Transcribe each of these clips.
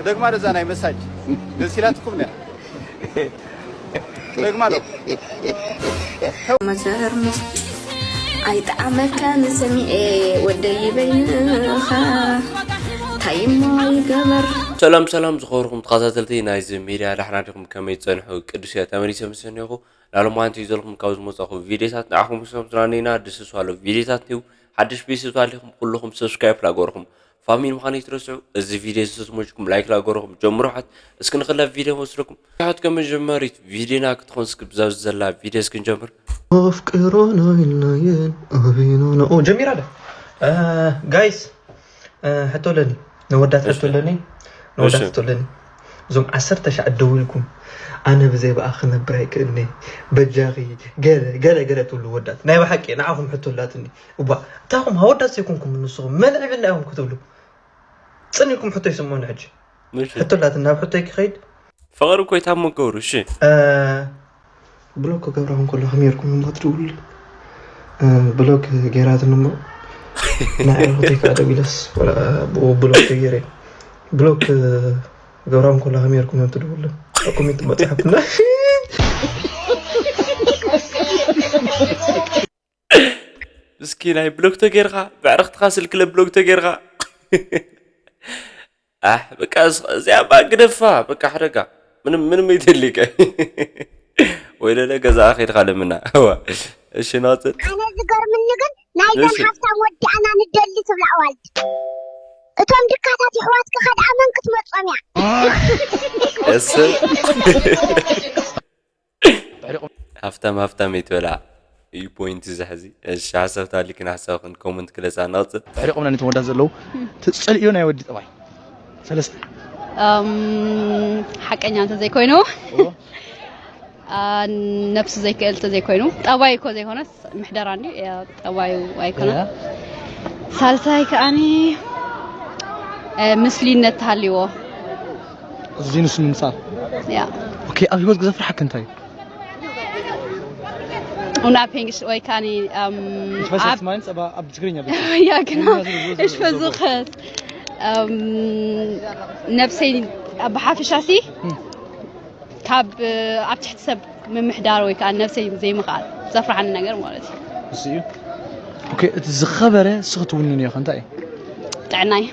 ደግማ ዶ እዛ ናይ መሳጅ ደስ ኢላትኩም ነያ? ደግማ ዶ? መዘርሞ ኣይጠዓመካን ሰሚኤ ወደይ በይንኻ ታይሞ ይገበር ሰላም ሰላም ዝኸበርኩም ተኸታተልቲ ናይዚ ሚድያ ዳሕና ዲኹም? ከመይ ትጸንሑ? ቅዱስ እያ ተመሊሰ ምስ ሰኒኹ ናሎም ማንቲ ዘለኹም ካብ ዝመጻኹ ቪድዮታት ንዓኹም ክሰብ ዝራኒና ድስስ ኣሎ ቪድዮታት እዩ። ሓድሽ ቤተሰብ ኣለኹም ኩልኹም ሰብስክራይብ ላገርኹም ፋሚሊ ምዃን ይትረስዑ። እዚ ቪድዮ ዝተስሞጅኩም ላይክ ላገርኹም ጀምሩ። ሓት እስኪ ንኽለ ቪድዮ መስለኩም ሓት ከመጀመሪት ቪድዮና ክትኾን እስኪ ብዛብ ዘላ ቪድዮ እስኪ ንጀምር። ኣፍቅሮና ኢልናየን ኣበይና ኦ ጀሚራ ደ ጋይስ ሕቶ ኣለኒ ነወዳት ሕቶ ኣለኒ ነወዳት ሕቶ ኣለኒ እዞም ዓሰርተ ሻዕ ደዊልኩም ኣነ ብዘይ ብኣ ክነብር ኣይክእልኒ በጃኺ ገለ ገለ ገለ ትብሉ ወዳት ናይ ብሓቂ ንዓኹም ሕቶ ኣላትኒ እባ እንታኹም ሃወዳት ዘይኮንኩም ንስኹም መን ዕብና ኢኹም ክትብሉ ጽን ኢልኩም ሕቶ ይስምዑኒ ሕጂ ሕቶ ኣላትኒ ናብ ሕቶይ ክኸይድ ፍቕሪ እኮ ይታሞ ገብሩ እሺ ብሎክ ክገብራ እንከሎ ከመይ ጌርኩም እዮም ትድውሉለይ ብሎክ ገይራትኒ እሞ ናይ ኣዕሩኽተይ ከዓ ደዊለስ ብኡ ብሎክ ተገይረ ብሎክ ክገብራ እንከሎ ከመይ ጌርኩም እዮም ትድውሉለይ ኮሜንት መፅሓፍና እስኪ ናይ ብሎክ ተጌርካ ብዕርኽትኻ ስልክለ ብሎክ ተጌርካ ኣሕ በቃ እዚኣ ባ ግደፋ በቃ ሓደጋ ምንም ምንም ይደሊቀ ወይ ደለ ገዛ ከይድካ ለምና እዋ እሺ ናጽ ኣነ ዝገርምኒ ግን ናይዘን ሃፍታም ወዲኣና ንደሊ ትብላ ኣዋልድ እቶም ድካታት ይሕዋትኪ ከድኣ መን ክትመጾም እያ እስ ሃፍታም ሃፍታም ይትበላ እዩ ፖይንት እዚ ሕዚ እሺ ሓሳብ ታሊክን ሓሳብክን ኮመንት ክለፃ ንቕፅል ሕሪቆምና ነቲ መወዳት ዘለዉ ትፀልእዮ ናይ ወዲ ጠባይ ሰለስተ ሓቀኛ እንተዘይኮይኑ ነብሱ ዘይክእል እንተዘይኮይኑ ጠባይ እኮ ዘይኮነስ ምሕደራ እንዲ ጠባዩ ኣይኮነ ሳልሳይ ከኣኒ ምስሊነት ተሃልዎ እዚ ንሱ ምምሳል ያ ኦኬ ኣብ ህይወት ዘፍርሓክ እንታይ unabhängig ወይ ካኒ Ich weiß, was du meinst, aber ab Tigrinya bitte. Ja, genau. Ich versuche es. ነብሰይ ብሓፈሻሲ ካብ ኣብ ትሕቲ ሰብ ምምሕዳር ወይ ከዓ ነብሰይ ዘይምኽኣል ዘፍርሓኒ ነገር ማለት እዩ እዚ እዩ ኦኬ እቲ ዝኸበረ ስኽ ትውንን ኢኻ እንታይ እዩ ጥዕናይ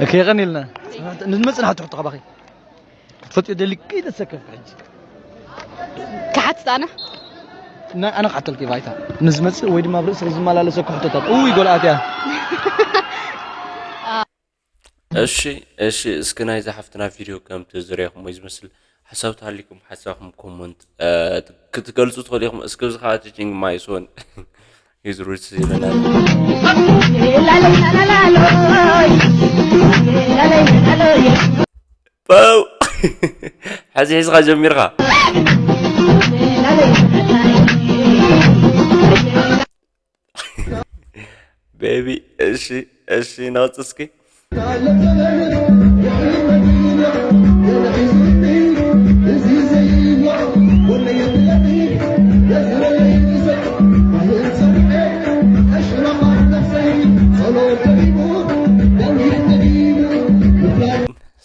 ኦኬ ቀኒልና ንመፅናሕ ትሕቶ ካባኺ ክትፈልጥዮ ደሊ ከይተሰከፍካ ሕጂ ክሓትት ኣነ ናይ ኣነ ክሓተልኪ ባይታ ንዝመፅእ ወይ ድማ ኣብ ርእስኺ ዝመላለሰ ክሕቶታት እውይ ጎልኣት እያ እሺ እሺ እስኪ ናይዛ ሓፍትና ቪድዮ ከምቲ ዝሪኢኹም ወይ ዝመስል ሓሳብ ተሃሊኩም ሓሳብኩም ኮመንት ክትገልፁ ትኽእሉ ኢኹም እስኪ እዚ ከዓ ቲቺንግ ማይ ሶን ሂዝ ሩትስ ይለናል ው ሕዚ ሒዝካ ጀሚርካ ቤቢ እሺ እሺ ናውፅ እስኪ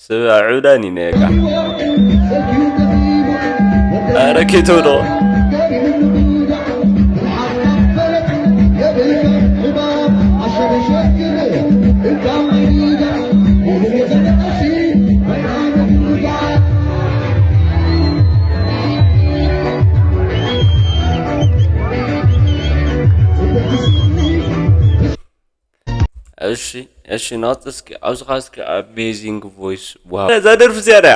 ስብ ኣዑዳን እዩ ነየቃ ኣረ ኪቱ ዶ እሺ እሺ ናጽ እስኪ ኣብዚ ኸዓ እስኪ ኣሜዚንግ ቮይስ ዋው እዛ ደርፊ እዚኣ ድያ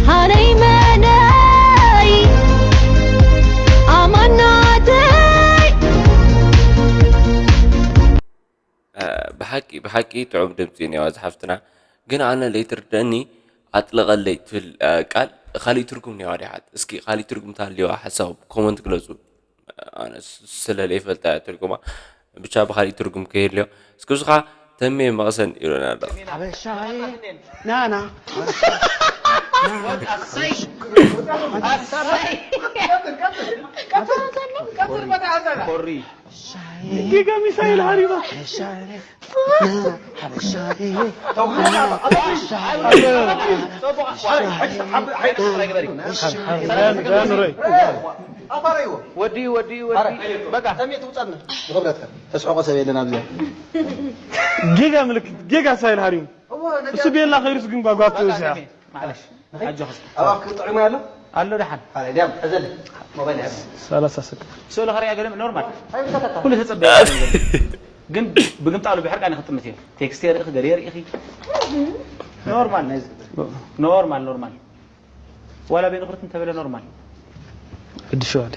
ሃነይ መነይ ኣማናተይ ብሓቂ ብሓቂ ጥዑም ድምፂ እኒዋ ዝሓፍትና ግን ኣነ ለይትርደኒ ኣጥለቐለይ ትብል ቃል ካሊእ ትርጉም እኒዋ ዲሓት እስኪ ካሊእ ትርጉም ታልዋ ሓሳብ ኮመንት ግለፁ ኣነ ስለለይ ፈልጣ ትርጉማ ብቻ ብካሊእ ትርጉም ከየድልዮ እስኪ ብዝኻ ተሜ መቕሰን ይብለና ኣሎ ሓበሻ ናና ጌጋ ሚሳኤል ሃሪማ። ወዲ ወዲ ወዲ በቃ። ተስሕቆ ሰብ የለን ኣብዚ። ጌጋ ምልክት፣ ጌጋ ሳይል ሃሪሙ። እሱ ቤላ ከይሩስ ግን ጓጓ ትወስያ። ማለሽ ኣጆኻ እስኪ። ኣባክ ጥዑም ኣሎ። ኣሎ ደሓን። ኣረ ዲያም ሕዘል። ሞባይል ያዝ። ሰላሳ ሰከንድ። ስእሉ ከሪያ ገለ ኖርማል። ኩሉ ተጸበየ። ግን ብግምጣሉ ብሕርቃ ንክጥምት እዩ። ቴክስት የርኢ ገለ የርኢ። ኖርማል ነዚ። ኖርማል ኖርማል። ዋላ ቤንኹርት እንተበለ ኖርማል። እድሽ ዋለ።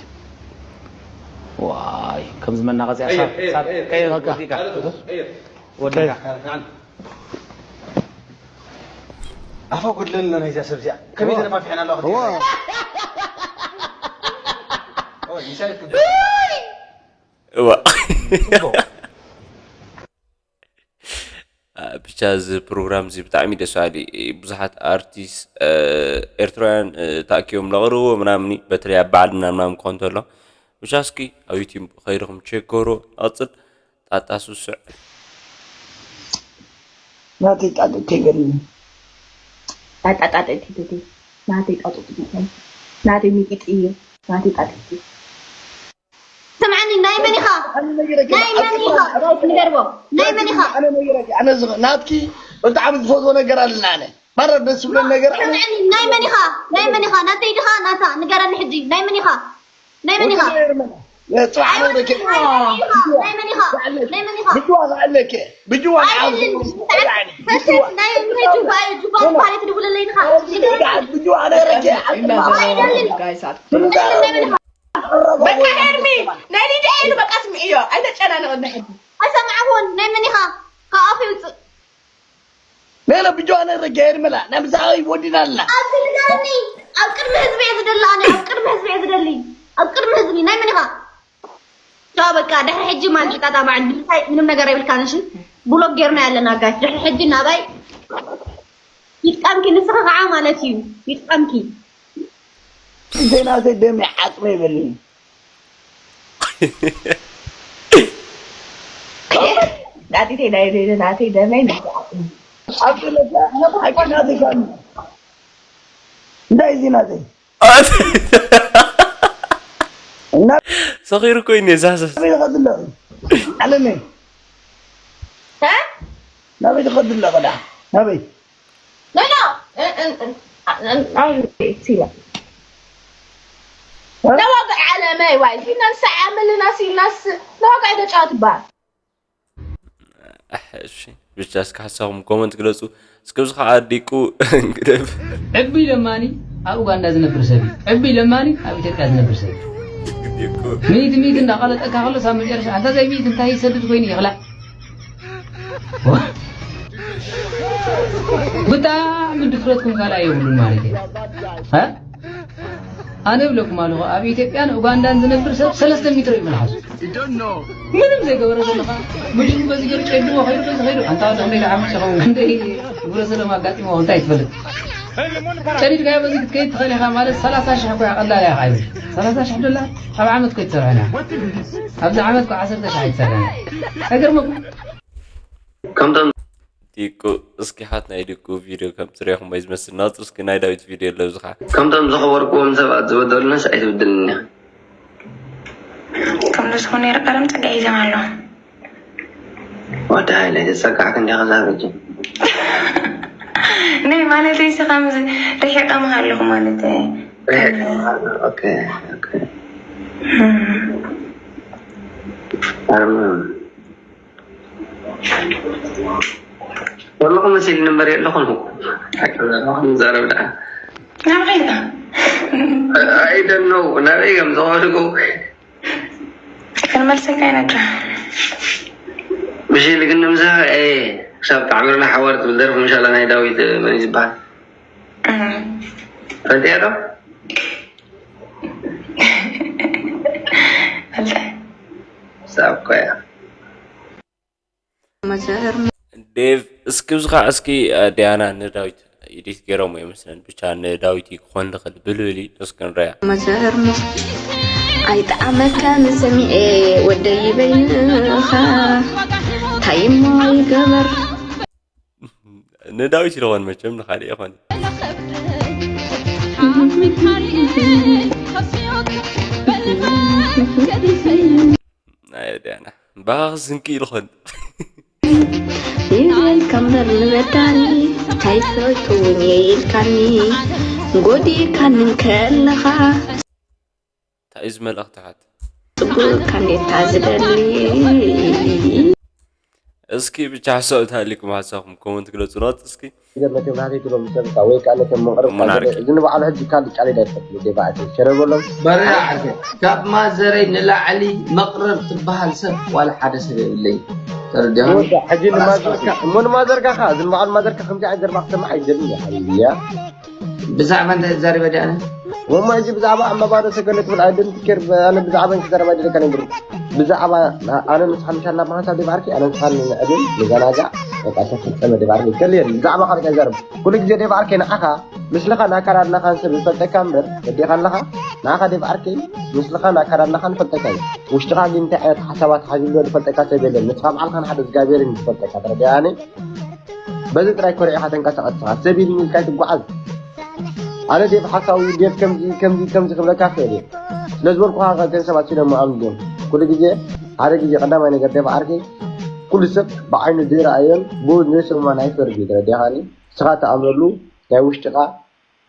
ዋይ ከምዚ መናቐጽያ ሳብ ሳብ ቀይር ወዲካ። ወዲካ። ኣፋ ጎድለልና ናይዛ ሰብ እዚኣ። ከመይ ተደፋፊሕና ኣለዋ ክትብል። እዋ። ብቻ እዚ ፕሮግራም እዚ ብጣዕሚ ደስ በሃሊ። ብዙሓት ኣርቲስት ኤርትራውያን ተኣኪቦም ለቕርብዎ ምናምን እዩ። በተለይ ኣብ በዓል ምናምን ምናምን ክኾን እንተሎ ብቻ እስኪ ኣብ ዩቲዩብ ከይድኹም ቼክ ገብሮ። ንቐጽል። ጣጣ ሱስዕ። ናተይ ጣጥተይ ገርኒ። ጣጣ ጣጥተይ ናተይ ጣጥተይ ናተይ ሚጢጢ ናተይ ጣጥተይ። ስምዓኒ ናይ መን ኢኻ? ናይ መን ኢኻ? ንገርዎ። ናይ መን ኢኻ? ኣነ ነይረኪ ኣነ ዝኸ- ናትኪ ብጣዕሚ ዝፈትዎ ነገር ኣለና ኣነ ማራ ደስ ዝብለን ነገር ኣነ ስምዓኒ ናይ መን ኢኻ? ናይ መን ኢኻ? ናተይ ድኻ ናታ ንገረኒ ሕጂ ናይ መን ኢኻ? ናይ መን ኢኻ? ወዲ ኤርመና። ጽባሕ ናይ ወደ ወዲ ኬ- ኤርመና። ናይ መን ኢኻ? ናይ መን ኢኻ? ናይ መን ኢኻ? ብጅዋ ከኣለከ ብጅዋ ንዓው ኣይደልን። ፈስት ናይ እንታይ ጁባ እዩ? ጁባ እኮ ማለት ድውለለይ ኢኻ። ብጅዋ ነረከ ኣይደልን። ናይ መን ኢኻ? በቃ ሄርሚ ናይ ሊድያ ኢሉ በቃ ስምዕዮ ኣይተጨናነቕኒ ሕጂ። ኣይሰማዕኩን። ናይ መን ኢኻ? ካብ ኣፍ ይውፅእ። ሜለ ብጅዋ ነረከ ሄርመላ ናይ ምሳኸይ ወዲና ኣለና። ኣብዚ ንገረኒ። ኣብ ቅድሚ ህዝቢ እየ ዝደሊ ኣነ ኣብ ቅድሚ ህዝቢ እየ ዝደሊ ኣብ ቅድሚ ህዝቢ ናይ መን ኢኻ? ቻው በቃ ድሕሪ ሕጂ ማለት ጣጣ በዓል ብምንታይ ምንም ነገር የብልካን እሺ። ብሎክ ጌርና ያለና ጋሽ ድሕሪ ሕጂ ናባይ ይጥቀምኪ ንስኺ ከዓ ማለት እዩ ይጥቀምኪ። ዘይናተይ ደም ዓፅመ ይበልኒ። ናቲተይ ናይ ናተይ ደመይ ናይ ዓፅመ። ኣብ ዘለካ ሓቂ ናተይ ካሉ እንታይ እዚ ናተይ ሰኺሩ ኮይኑ እየ ዛዘ ናበይ ትኸድ ኣለኺ? ዓለመይ እ? ናበይ ትኸድ ኣለኺ ደኣ? ናበይ? ኖ ኖ እ- እ- እ- እ- እ- ሲላ እ? ነዋግዕ ዓለመይ ዋይ ሲናን ሰዓምልናስ ኢልናስ ነዋግዕ ተጫወት ይበሃል። ኣሕ፣ እሺ ብቻ እስኪ ሓሳብኩም ኮመንት ግለጹ። እስኪ ኣብዚ ከዓ ዲቁ ግደፍ። ዕቢ ለማኒ ኣብ ኡጋንዳ ዝነብር ሰብ እዩ። ዕቢ ለማኒ ኣብ ኢትዮጵያ ዝነብር ሰብ እዩ። ዲቁ። ሚእቲ ሚእቲ እንዳቐለጠካ ከሎ ሳብ መጨረሻ ኣንታ ዘይ ሚእቲ እንታይ ይሰድድ ኮይኑ ይኽላእ። ብጣዕሚ ድፍረትኩም ካልኣ የብሉን ማለት እዩ። እ? ኣነ እብለኩም ኣለኹ ኣብ ኢትዮጵያን ኡጋንዳን ዝነብር ሰብ ሰለስተ ሜትሮ እዩ መልሓሱ። ምንም ዘይገበረ ዘለኻ ምሽቱ በዚ ገይሩ ጨድዎ ከይዱ በዚ ከይዱ ኣንታ ወዲ ክንደይ ደኣ ዓመት ይኸውን ክንደይ ግብረ ሰዶም ኣጋጢሞ እንታይ ትፈልጥ? ጨዲድካዮ በዚ ክትከይድ ትኽእል ኢኻ ማለት ሰላሳ ሽሕ እኮ እያ ቀላል እያ ካይብል ሰላሳ ሽሕ ዶላር ኣብ ዓመት እኮ ትሰርሖ ኢና ኣብዚ ዓመት እኮ ዓሰርተ ሽሕ ኣይትሰርሕን ኣይገርመኩም? ከምቶም ዲቁ እስኪ ሓት ናይ ዲቁ ቪድዮ ከም ትሪኢኹም ወይ ዝመስል ናጽር እስኪ ናይ ዳዊት ቪድዮ ኣለብዝኻ ከምቶም ዝኸበርክዎም ሰባት ዝበደሉንስ ኣይትብድልኒ ከም ንስኹ ነይረ ቀደም ጸጋ ሒዘም ኣለዉ ወዲ ሃይለ ተጸጋዕክ እንዲኻ ዛበጅ ናይ ማለተይ ሲ ከምዚ ርሒቐ ምሃለኹ ማለት ኣርማ ወላኹ መሲልኒ እምበር የለኹን። ኣይኮነን፣ ንዛረብ ደኣ። ናበይ ኢኻ? I don't know፣ ናበይ እዮም ዝኸዱ? ክንመልሰካ ኢና ድሮ። ብሽል ግን ንምዛ፣ ኤ፣ ክሳብ ተዓምርና ሓዋር ትብል ደርፊ፣ ምሻላ ናይ ዳዊት፣ መን እዩ ዝበሃል? እም። ፈልጥያ ዶ? ፈልጠ። ሳብ ኮያ። ዴቭ፣ እስኪ ብዝኻ እስኪ፣ እ፣ ዲያና ንዳዊት ኢዲት ገይሮም ይመስለን። ብቻ ንዳዊት ክኾን ልኽእል ብልብል እዩ። እስኪ ንረያ። መዘርሞ ኣይጠዓመካን ሰሚኤ ወደይ በይንኻ ታይሞ ይገበር። ንዳዊት ይኸውን መቸም ንኻሊእ ይኾን። ኣይ ወዲያና ባኽ ስንቂ ይልኾን። ይበል ከምበር ንበዳኒ ታይፈልጡ እውን የይልካኒ ጎዲካኒ እንከለኻ እንታይ እዩ ዝመልእኽቲ ሓት ጽቡቅ ካንዴታ ዝደሊ እስኪ ብቻ ሓሳብ ተሃሊኩም ሓሳብኩም ኮመንት ግለጹ ናት እስኪ ገመት ናተይ ትሎም ሰብካ ወይ ከዓ ነቶም መቕረብ እሞ ናርኪ። እዚ ንባዕሉ ሕጂ ካልእ ጫሌዳ ይፈትሉ ደባዕቲ ሸረበሎም በርያ ዓርከይ ካብ ማዘረይ ንላዕሊ መቕረብ ትበሃል ሰብ ዋላ ሓደ ሰብ የብለይ ተረዲኻ ወዳ ሕጂ ንማዘርካ እሞ ንማዘርካ ካ እዚ ንባዕሉ ማዘርካ ከምዚ ዓይነት ዘርባ ክሰማዕ ኣይደልን እያ ሓቢቢ እያ ብዛዕባ እንታይ ትዛረበ ዲኣነ ወማ ሕጂ ብዛዕባ ኣመባዶ ሰገለ ትብል ኣይደንት ኬር ኣነ ብዛዕባ ክዛረባ ደለካ ነብሩ ብዛዕባ ኣነ ንስሓ ምሻልና ብሓንሳብ ደባርኪ ኣነ ንስሓ ንዕድም ንዘናጋዕ በቃ ተፈጸመ ደባርኪ ከልየን ብዛዕባ ካልእ ከይዛረብ ኩሉ ግዜ ደባርኪ ንዓኻ ምስልኻ ናካራድናኻን ሰብ ዝፈልጠካ እምበር ወዲኻ ኣለኻ ንዓኻ ደባርኪ ምስልኻ ናካራድናኻን ፈልጠካ እዩ ውሽጥኻ ግን እንታይ ዓይነት ሓሳባት ሓዚሎ ዝፈልጠካ ሰብ የለን ንስኻ ባዕልኻ ንሓደ እግዚኣብሔር እዩ ዝፈልጠካ ተረዳያኒ በዚ ጥራይ ኮሪዕኻ ተንቀሳቐስ ኢኻ ሰብ ኢልኒ ኢልካ ኣይትጓዓዝ ኣነ ዴቭ ሓሳዊ ዴቭ ከምዚ ከምዚ ከምዚ ክብለካ ክእል እየ ስለ ዝበልኩኻ ከ እተን ሰባት ሲሎም ምኣምንዮም ኩሉ ግዜ ሓደ ግዜ ቀዳማይ ነገር ዴቭ ዓርከይ ኩሉ ሰብ ብዓይኑ ዘይረኣዮን ብኡ ዘይሰምዖን ኣይፈርድ እዩ ተረዲኻኒ ንስኻ ተኣምነሉ ናይ ውሽጥኻ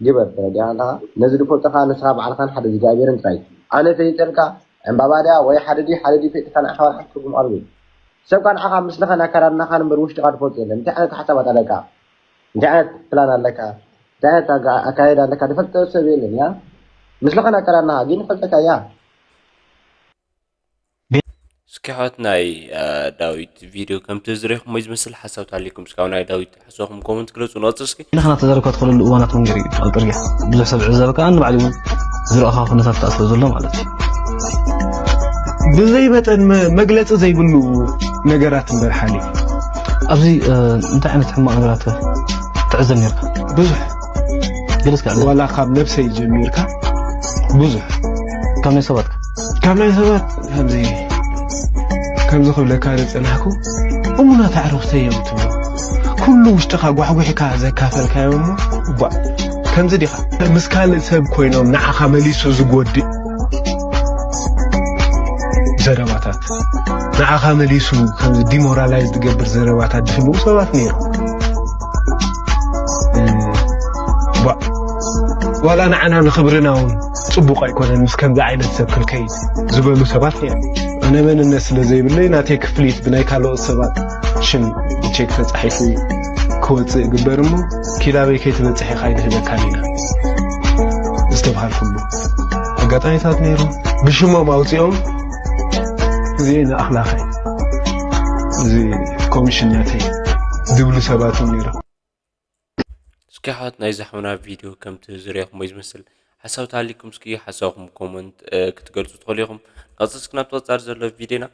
ግበር ተረዲኻ ኣለኻ ነዚ ዝፈልጦ ከዓ ንስኻ ባዕልኻን ሓደ እግዚኣብሔርን ጥራይ ኣነ ፈይጠልካ ዕምባባ ድያ ወይ ሓደ ድዩ ሓደ ድዩ ፈይጥካ ንዓኻ ዋላ ሓንቲ ትርጉም ኣለዎ ሰብካ ንዓኻ ምስልኻን ኣካዳድናኻን እምበር ውሽጥኻ ትፈልጦ የለን እንታይ ዓይነት ሓሳባት ኣለካ እንታይ ዓይነት ፕላን ኣለካ እንታይ ዓይነት ኣጋ- ኣካየዳ ኣለካ ዝፈልጦ ሰብ የለን ያ ምስልኻን ኣካዳድናኻ ግን ይፈልጠካ ያ እስኪ ሓወት ናይ ዳዊት ቪድዮ ከምቲ ዝረኹም ወይ ዝመስል ሓሳብ ታሊኩም እስካብ ናይ ዳዊት ሓሳብኩም ኮመንት ግለፁ ንቐፅል እስኪ ኢልካ ተዛረብካ ትኽእለሉ እዋናት እውን ነይሩ እዩ ኣብ ፅርግያ ብዙሕ ሰብ ዕዘበካ ኣን ባዕሊ እውን ዝረእኻ ኩነታት ከዓ ስለ ዘሎ ማለት እዩ ብዘይ መጠን መ- መግለፂ ዘይብሉ ነገራት እምበር ሓሊፍ ኣብዚ እ፣ እንታይ ዓይነት ሕማቕ ነገራት ትዕዘብ ነርካ ብዙሕ ግልጽ ከዓ ዋላ ካብ ነብሰይ ጀሚርካ ብዙሕ ካብ ናይ ሰባት ካብ ናይ ሰባት ከምዚ ከምዚ ክብለካ ዝፀናሕኩ እሙናት ኣዕሩኽተይ እዮም ትብሎ ኩሉ ውሽጥኻ ጓሕጒሕካ ዘካፈልካዮ እሞ እባ ከምዚ ዲኻ ምስ ካልእ ሰብ ኮይኖም ንዓኻ መሊሱ ዝጎድእ ዘረባታት ንዓኻ መሊሱ ከምዚ ዲሞራላይዝ ዝገብር ዘረባታት ዝህልዉ ሰባት ነይሮም ዋላ ንዓና ንኽብርና እውን ፅቡቕ ኣይኮነን ምስ ከምዚ ዓይነት ሰብ ክንከይድ ዝበሉ ሰባት እዮም ኣነ መንነት ስለ ዘይብለይ ናተይ ክፍሊት ብናይ ካልኦት ሰባት ሽም ቼክ ተፃሒፉ ክወፅእ እግበር እሞ ኪላበይ ከይትበፅሕ ኢኻ ኣይንህበካን ኢና ዝተብሃልኩሉ ኣጋጣሚታት ነይሮም ብሽሞም ኣውፂኦም እዚ ንኣኽላኸይ እዚ ኮሚሽን ናተይ ዝብሉ ሰባት እዮም ነይሮም እስኪ ሓወት ናይ ዛሕምና ቪድዮ ከምቲ ዝረኹም ወይ ዝመስል ሓሳብ ተሃሊኩም እስኪ ሓሳብኩም ኮመንት ክትገልፁ ትኽእሉ ኢኹም ቀፅል እስኪ ናብ ተወፃር ዘሎ ቪድዮና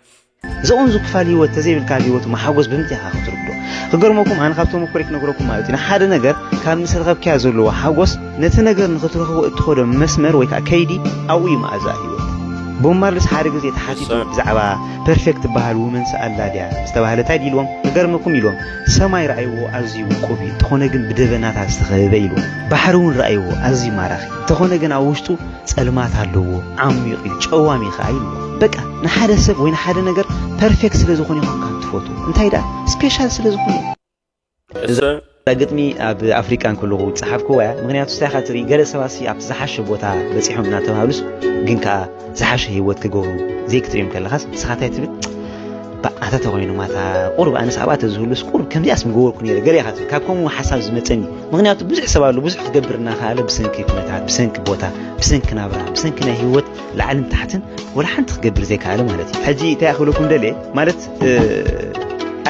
ዝቕንዙ ክፋል ህይወት ተዘይብልካ ኣብ ህይወት መሓጎስ ብምንታይ ኢኻ ክትርዶ ክገርመኩም ኣነ ካብ ተመኮሪ ክነግረኩም ማለት እዩ ንሓደ ነገር ካብ ምስ ረኸብካያ ዘለዎ ሓጎስ ነቲ ነገር ንኽትረኽቦ እትኸዶ መስመር ወይ ከዓ ከይዲ ኣብኡ እዩ መኣዛ ህይወት ቦማርልስ ሓደ ግዜ ተሓቲቱ ብዛዕባ ፐርፌክት ትበሃል ውመንስ ኣላ ድያ ዝተባህለ እንታይ ድልዎም ክገርመኩም ኢልዎም ሰማይ ረኣይዎ ኣዝዩ ውቁብ እዩ እንተኾነ ግን ብደበናታት ዝተኸበበ ኢልዎም ባሕሪ እውን ረኣይዎ ኣዝዩ ማራኺ እንተኾነ ግን ኣብ ውሽጡ ጸልማት ኣለዎ፣ ዓሚቕ እዩ፣ ጨዋሚ ኸኣ ይብሎ። በቃ ንሓደ ሰብ ወይ ንሓደ ነገር ፐርፌክት ስለ ዝኾነ ኢኻ እኳ ትፈትዎ። እንታይ ደኣ ስፔሻል ስለ ዝኾነ እዩ። እዛ ግጥሚ ኣብ ኣፍሪቃ እንከለኹ ዝጸሓፍክዋ እያ። ምኽንያቱ እንታይ ኢኻ ትርኢ፣ ገለ ሰባት ሲ ኣብቲ ዝሓሸ ቦታ በጺሖም እናተባህሉስ ግን ከኣ ዝሓሸ ህይወት ክገብሩ ዘይክትርእዮም ከለኻስ ንስኻ እንታይ ትብል? ባእ ኣታ ተኾይኖም ኣታ ቁሩብ ኣነስ ኣብኣ ተዝህሉስ ቁሩብ ከምዚኣስ ምገበርኩ ነይረ ገለ ኢኻ ትብል። ካብ ከምኡ ሓሳብ ዝመጸኒ ምኽንያቱ ብዙሕ ሰብ ኣሎ ብዙሕ ክገብር እናኸኣለ ብሰንኪ ኩነታት ብሰንኪ ቦታ ብሰንኪ ናብራ ብሰንኪ ናይ ህይወት ላዕልን ታሕትን ወላ ሓንቲ ክገብር ዘይከኣለ ማለት እዩ ሕጂ እንታይ ክብለኩም ደልየ ማለት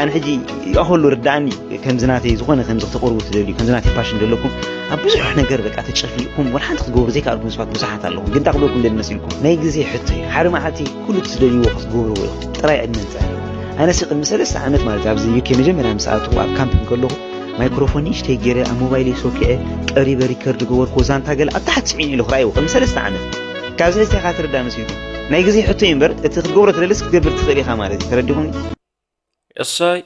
ኣነ ሕጂ ይኣኸሉ ርዳኣኒ ከምዚ ናተይ ዝኾነ ከምዚ ክተቕርቡ ትደልዩ ከምዚ ናተይ ፓሽን ዘለኩም ኣብ ብዙሕ ነገር በቃ ተጨፍሊቕኩም ወላ ሓንቲ ክገብሩ ዘይከኣልኩም ሰባት ብዙሓት ኣለኹም ግን እንታይ ክብለኩም ደሊ መሲልኩም ናይ ግዜ ሕቶ እዩ ሓደ መዓልቲ ኩሉ ትደልይዎ ክትገብርዎ ኢኹም ጥራይ ዕድመ ንፀኒ ኣነሲ ቅድሚ ሰለስተ ዓመት ማለት ኣብዚ ዩኬ መጀመርያ ምስ ኣትኹ ኣብ ካምፕ እንከለኹ ማይክሮፎን ንእሽተይ ገይረ ኣብ ሞባይለይ ሶኪዐ ቀሪበ ሪከርድ ገበርኩዎ ዛንታ ገለ ኣብ ታሕቲ ስዒኑ ኢሉ ክረኣይዎ ቅድሚ ሰለስተ ዓመት። ካብዚ ሕዝቲ ኢኻ ትርዳእ መሲልኩም። ናይ ግዜ ሕቶ እዩ እምበር እቲ ክትገብሮ ትደልስ ክትገብር ትኽእል ኢኻ ማለት እዩ። ተረዲኹም? እሳይ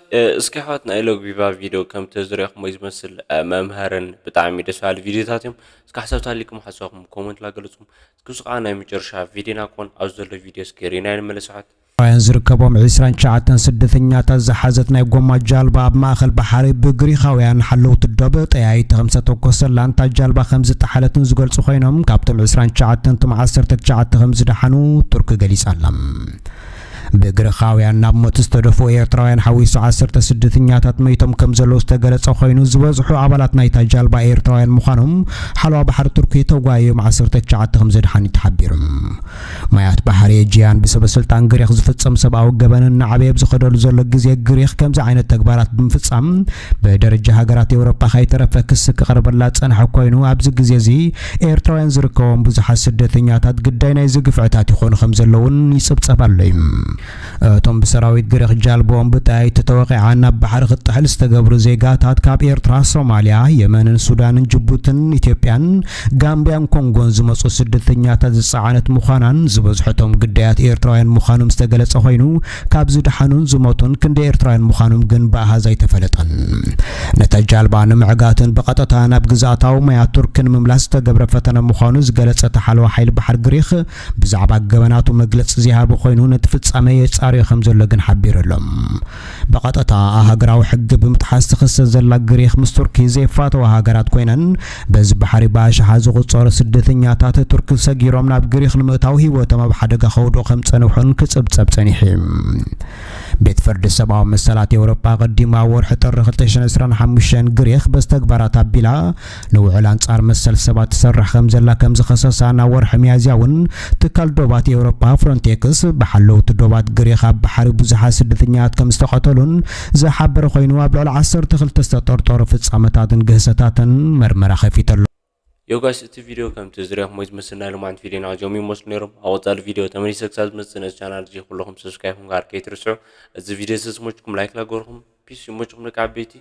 እስኪ ኣሕዋትና ኢሎግ ቪቫ ቪድዮ ከምቲ ዝሪኦኹሞ ዝመስል መምሃርን ብጣዕሚ ደስ በሃሊ ቪድዮታት እዮም። እስኪ ሓሳብ ተሃሊኩም ሓሳብኩም ኮመንት ላገለፅኩም። እስኪ ስቃ ናይ መጨረሻ ቪድዮና ክኾን ኣብዚ ዘሎ ቪድዮ እስኪ ሪና ንመለስ ኣሕዋት። ኤርትራውያን ዝርከቦም ዕስራን ትሽዓተን ስደተኛታት ዝሓዘት ናይ ጎማ ጃልባ ኣብ ማእኸል ባሕሪ ብግሪኻውያን ሓለውቲ ዶብ ጠያይቲ ከም ዝተተኮሰላን እታ ጃልባ ከም ዝጠሓለትን ዝገልጹ ኮይኖም ካብቶም ዕስራን ትሽዓተን እቶም ዓሰርተ ትሽዓተ ከም ዝደሓኑ ቱርክ ገሊጻ ኣላ። ብግሪኻውያን ናብ ሞት ዝተደፍኡ ኤርትራውያን ሓዊሱ ዓሰርተ ስደተኛታት መይቶም ከም ዘለዉ ዝተገለጸ ኮይኑ ዝበዝሑ ኣባላት ናይታ ጃልባ ኤርትራውያን ምዃኖም ሓለዋ ባሕሪ ቱርኪ ተጓዮም ዓሰርተ ትሽዓተ ከም ዘድሓኑ ተሓቢሩ። ማያት ባሕሪ ኤጂያን ብሰበስልጣን ግሪኽ ዝፍጸም ሰብኣዊ ገበን እናዓበየ ኣብ ዝኸደሉ ዘሎ ግዜ ግሪኽ ከምዚ ዓይነት ተግባራት ብምፍጻም ብደረጃ ሃገራት ኤውሮጳ ከይተረፈ ክሲ ክቐርበላ ዝጸንሐ ኮይኑ ኣብዚ ግዜ እዚ ኤርትራውያን ዝርከቦም ብዙሓት ስደተኛታት ግዳይ ናይዚ ግፍዕታት ይኾኑ ከም ዘለውን ይጽብጸብ ኣሎ እዩ። እቶም ብሰራዊት ግሪኽ ጃልቦኦም ብጠያይቲ ተወቒዓ ናብ ባሕሪ ክትጥሕል ዝተገብሩ ዜጋታት ካብ ኤርትራ፣ ሶማልያ፣ የመንን ሱዳንን ጅቡትን ኢትዮጵያን ጋምቢያን ኮንጎን ዝመፁ ስደተኛታት ዝፀዓነት ምዃናን ዝበዝሐቶም ግዳያት ኤርትራውያን ምዃኖም ዝተገለፀ ኮይኑ ካብ ዝደሓኑን ዝሞቱን ክንደይ ኤርትራውያን ምዃኖም ግን ብኣሃዝ ኣይተፈለጠን። ነታ ጃልባ ንምዕጋትን ብቐጥታ ናብ ግዝኣታዊ ማያት ቱርኪ ንምምላስ ዝተገብረ ፈተነ ምዃኑ ዝገለፀ እቲ ሓለዋ ሓይሊ ባሕሪ ግሪኽ ብዛዕባ ገበናቱ መግለፂ ዘይሃበ ኮይኑ ነቲ ፍፃመ የፃርዮ ከም ዘሎ ግን ሓቢሩ ኣሎ። ብቐጥታ ኣህግራዊ ሕጊ ብምጥሓስ ትኽሰስ ዘላ ግሪኽ ምስ ቱርኪ ዘይፋተዋ ሃገራት ኮይነን በዚ ባሕሪ ብኣሽሓት ዝቑጸሩ ስደተኛታት ቱርኪ ሰጊሮም ናብ ግሪኽ ንምእታው ህይወቶም ኣብ ሓደጋ ከውድቑ ከም ዝጸንሑን ክጽብጸብ ጸኒሑ እዩ። ቤት ፍርዲ ሰብኣዊ መሰላት ኤውሮጳ ኣቐዲሙ ኣብ ወርሒ ጥሪ ክልተ ሽሕን ዕስራን ሓሙሽተን ግሪኽ በዚ ተግባራት ኣቢላ ንውዕል ኣንጻር መሰል ሰባት ትሰርሕ ከም ዘላ ከም ዝኸሰሳ ናብ ወርሒ ሚያዝያ እውን ትካል ዶባት ኤውሮጳ ፍሮንቴክስ ብሓለውቲ ዶባት ግሪኽ ኣብ ባሕሪ ብዙሓት ስደተኛታት ከም ዝተቐተሉን ዝሓበረ ኮይኑ ኣብ ልዕሊ ዓሰርተ ክልተ ዝተጠርጠሩ ፍጻመታትን ግህሰታትን መርመራ ከፊቱ ኣሎ። ዮጋስ እቲ ቪድዮ ከምቲ ዝሪኹሞ ዝመስል ናይ ሎማዓንቲ ቪድዮና ዞም ይመስሉ ነይሮም። ኣብ ቀጻሊ ቪድዮ ተመሊሰ ክሳብ ዝመጽእ ነዚ ቻናል እዚ ኩለኹም ሰብስክራይብ ምግባር ከይትርስዑ። እዚ ቪድዮ ስስሞችኩም ላይክ ላገርኩም ፒስ ይሞችኩም ደቂ ዓበይቲ።